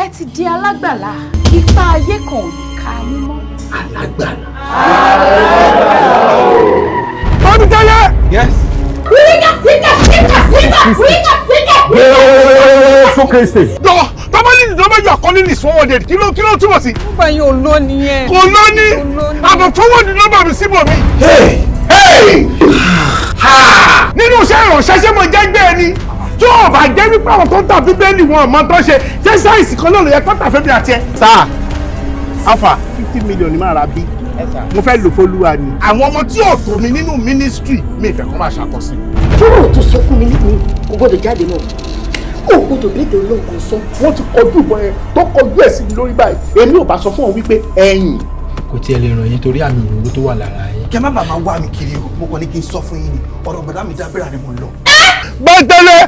Ẹ ti di alágbàlá, ipá ayé kan ò lè ka yín mọ́. Alágbàlá. Bámitẹ́lẹ̀. Yes. Wíríkà síkà síkà síkà wíríkà síkà. Jésù Kristi. Jọ tọ́mọ ní ìdánwò yọ àkọlé ní forwarded, kí ló túmọ̀ sí? Nígbà yẹn ò lọ nìyẹn. Kò lọ ní àbọ̀ forward nọ́mbà mi síbò mi. Nínú iṣẹ́ ìránṣẹ́, ṣé mo jẹ́ gbé ẹni? Tí ò bá jẹ́ wípé àwọn tó ń ta Bíbélì wọn ò mọ tó ń ṣe, ṣé size kan náà ló yẹ kó tà fẹ́mi àti ẹ? Sáà, alfa 50 million ni máa ra bí. Mo fẹ́ lò fólúwa ni. Àwọn ọmọ tí ò tó mi nínú ministry mi ìfẹ́ kọ́ máa ṣàkọsí. Kúrò tó sọ fún mi nípa kò gbọdọ̀ jáde mọ́, o gbọdọ̀ lédè ológun sọ. Wọ́n ti kọjú ìbọn yẹn tó kọjú ẹ̀ sí mi lórí báyìí. Èmi ò bá sọ fún ọ wípé ẹ̀yìn. Kò tiẹ̀ lè ràn yín torí àmì òróró tó wà lára yín. Kẹ má bàa máa wá mi kiri o, mo kàn ní kí n sọ fún yín ni, ọ̀rọ̀ bọ̀dá mi dábìrà ni mo lọ. Bántẹ́lẹ̀.